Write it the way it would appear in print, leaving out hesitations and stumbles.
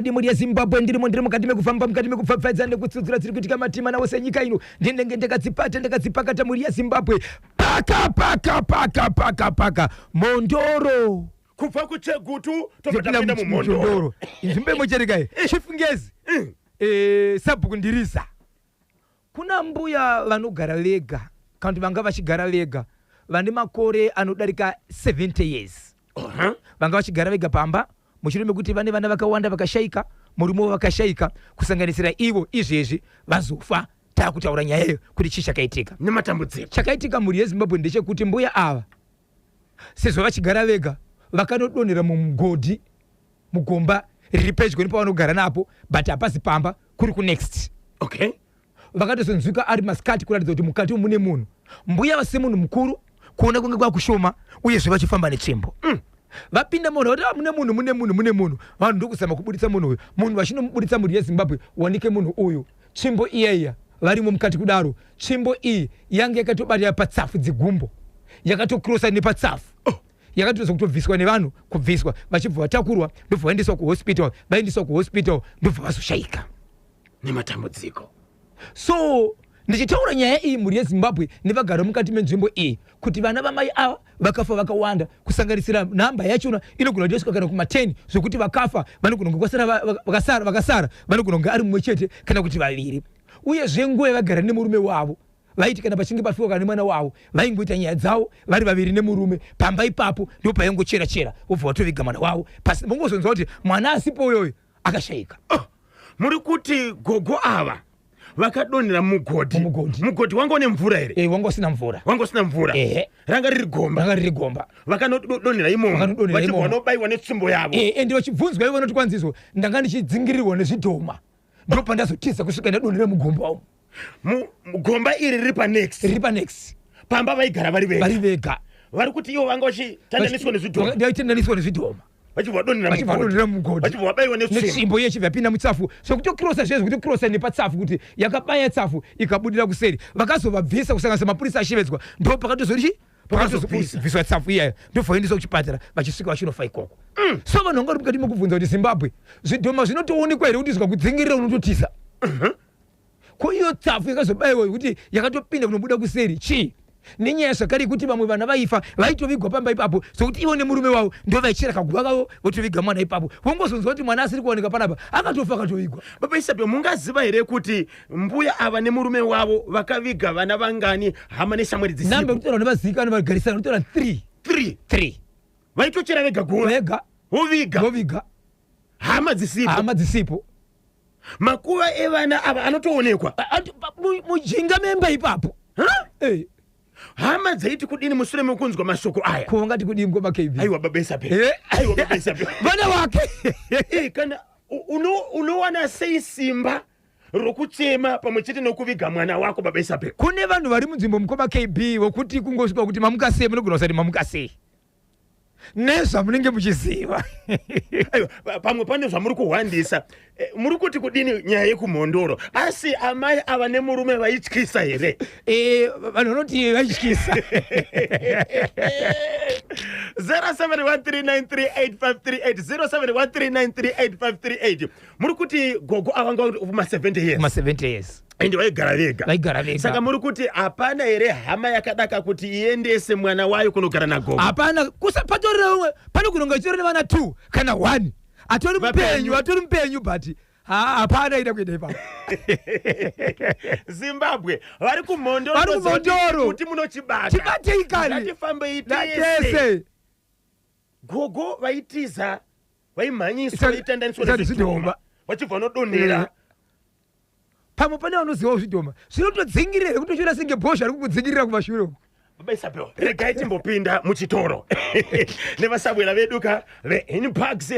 Mhuri yeZimbabwe, ndirimo, ndiri mukati mekufamba, mukati mekupfapfaidza nekutsudzura dziri kuitika matima ose enyika ino. Ndinenge ndakadzipata, ndakadzipakata, mhuri yeZimbabwe. Paka paka paka paka paka Mhondoro. Kubva kuChegutu tobva tapinda muMhondoro. Inzvimbo imochereka iyi. Chief Ngezi. Sabhuku Ndiriza. Kuna mbuya vanogara vega kana kuti vanga vachigara vega vane makore anodarika 70 years. Vanga vachigara vega pamba mushure mekuti vane vana vakawanda vakashaika, murume wavo vakashaika, kusanganisira ivo izvezvi vazofa. Taakutaura nyaya iyo kuti chii chakaitika. Nematambudziko. Chakaitika, mhuri yeZimbabwe, ndechekuti mbuya ava, sezvo vachigara vega, vakanodonhera mumugodhi, mugomba riri pedyo nepavanogara napo, but hapasi pamba, kuri kunext. Vakatozonzwika ari masikati, kuratidza kuti mukati mune munhu. Mbuya vase munhu mukuru, kuona kunge kwakushoma, uyezve vachifamba netsvimbo. Vapinda munhu vati, "Ah, mune munhu, mune munhu, mune munhu." Vanhu ndokuzama kubuditsa munhu uyu. Munhu vachinomubuditsa, mhuri yeZimbabwe, wanike munhu uyu, tsvimbo iyaiya varimo mukati kudaro, tsvimbo iyi yange yakatobatira patsafu dzegumbo, yakatokrosa nepatsafu. Yakatoza kutobviswa nevanhu, kubviswa vachibva vatakurwa, ndobva vaendeswa kuhospital. Vaendeswa kuhospital, ndobva vazoshayika. Nematambudziko. So ndichitaura nyaya iyi, mhuri yeZimbabwe nevagara mukati menzvimbo iyi, kuti vana vamai ava vakafa vakawanda, kusanganisira nhamba yachona inogona kuti yosvika kana kuma10, zvokuti vakafa vanogona kunge kwasara vakasara vanogona kunge ari mumwe chete kana kuti vaviri. Uyezve nguva yavagara nemurume wavo, vaiti kana pachinge pafiwa kana nemwana wavo, vaingoita nyaya dzavo vari vaviri nemurume pamba ipapo. Ndipo paingochera chera, vobva vatoviga mwana wavo pasi. Mongozonzwa kuti mwana asipo uyoyo akashayika. Oh, muri kuti gogo ava vakadonhera mugodhi? Mumugodhi. Mugodhi wanga une mvura here? Eh, wanga usina mvura. Wanga usina mvura? Ehe. Ranga riri gomba? Ranga riri gomba. Vakanodonhera imomo? Vakanodonhera vachibva imomo. Vanobayiwa netsvimbo yavo? Eh, ende vachibvunzwa ivo vanoti kwanzizvo, "Ndanga ndichidzingirirwa nezvidhoma, ndo pandazotiza kusvika ndadonhera mugomba umu." Gomba iri riri panext? Riri panext. Pamba vaigara vari vega? Vari vega. Vari kuti ivo vanga vachitandaniswa nezvidhoma? Vaitendaniswa nezvidhoma. Vachibva vadonhera vachibva mugodhi. Vadonhera mugodhi. Vachibva vabayiwa netsvimbo. Netsvimbo iye ichibva yapinda mutsafu, zvekutokrosa zviye, zvekutokrosa nepatsafu, kuti yakabaya tsafu ikabudira kuseri. Vakazovabvisa, kusanganisa mapurisa ashevedzwa, ndo pakatozori pakatozobviswa tsafu iyayo, ndobva vaendeswa kuchipatara. Vachisvika vachinofa ikoko. So vanhu vanga vari mukati mekubvunza kuti, Zimbabwe, zvidhoma zvinotoonekwa here kuti zvikakudzingirira unototiza? Ko iyo tsafu yakazobayiwa yekuti yakatopinda kunobuda kuseri chii? Nenyaya zvakare yekuti vamwe vana vaifa vaitovigwa pamba ipapo, sokuti ivo nemurume wavo ndo vaichera kaguva kavo, votoviga mwana ipapo. Vongozonzwa kuti mwana asiri kuwanika panapa akatofa, akatovigwa. Baba Isabel, mungaziva here kuti mbuya ava nemurume wavo vakaviga vana vangani, hama neshamwari namba dzisipo? Yekutaura nevazivikanwa vagarisana notaura 3. 3? 3. Vaitochera vega guva? Vega. Voviga? Voviga. Hama dzisipo? Hama dzisipo. Makuva evana ava anotoonekwa? Mujinga memba ipapo. Ha? Eh. Hama dzaiti kudini mushure mekunzwa mashoko aya? Ko vangati kudii, ngoma KB? Aiwa, baba Isabel. Eh? Aiwa, baba Isabel. Vana wake. Eh, kana unowana sei simba rokuchema pamwe chete nokuviga mwana wako, baba Isabel? Kune vanhu vari munzvimbo, mukoma KB, vokuti kungosvika kuti mamuka sei, munogona kusati mamuka sei nezvamunenge muchiziva. Aiwa, pamwe pane zvamuri kuhwandisa. Eh, muri kuti kudini nyaya yekuMhondoro? Asi amai ava nemurume vaityisa here? Eh, vanhu vanoti vaityisa. 0713938538, 0713938538. Muri kuti gogo ava nga ma70 years? Ma70 years. Ende vaigara vega? Vaigara vega. Saka muri kuti hapana here hama yakadaka kuti iendese mwana wayo kunogara nagogo? Hapana, patorira umwe, panogona kunge chitori nevana 2 kana 1 atori mupenyu. Vapenyu. Atori mupenyu, but hapana ida kuenda ipapo. Zimbabwe, vari kuMhondoro. Vari kuMhondoro. Kuti munochibata. Chibatei kani. Ngatifambei tese. Tese. Gogo vaitiza, vaimhanyiswa, vaitandaniswa Isati nezvidhoma, zvidhoma. vachibva vanodonhera. Pamwe pane vanozivawo zvidhoma zvinotodzingirira here, kutochiona senge bhozha ari kukudzingirira kumashure uko. Baba Isabel, regai timbopinda muchitoro nevasabwera vedu ka veInparks.